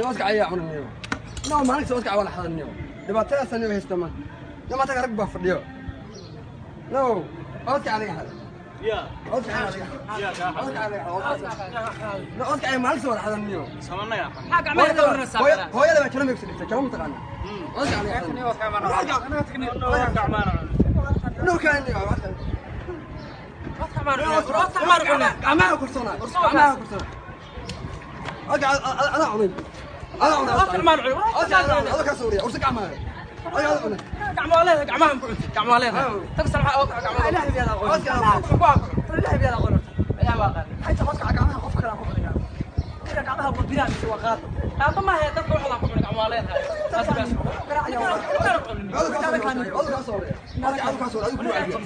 Nimanka ayaa cunaniyo. No, maalin kasta oodkac waa la xadaniyo. Dhibaatadaas aniga haysta ma. Nimanka rag baa fadhiyo. No, oodkac aniga xaday. Oodkac aniga xaday. Oodkac aniga xaday. No, oodkac ayaa maalin kasta waa la xadaniyo. Maxaa gacmaha ka waranaysaa? Hooyada baa jalo meegsa dhigtay, jalo mataqaanaa. Oodkac aniga xaday. No, kaan gacmaha korsoonaa. Gacmaha korsoonaa. Oodkac anaa cunay. Anaa cunay. Oodkac ka soo ursa gacmaha. Oodkac cunay. Xayta qofka gacmaha qof kale ku cunaya. Kira gacmaha waa biraa mise waa qaado. Oodkac ka soo. Oodkac ka soo. Adigu ku wacdiyo.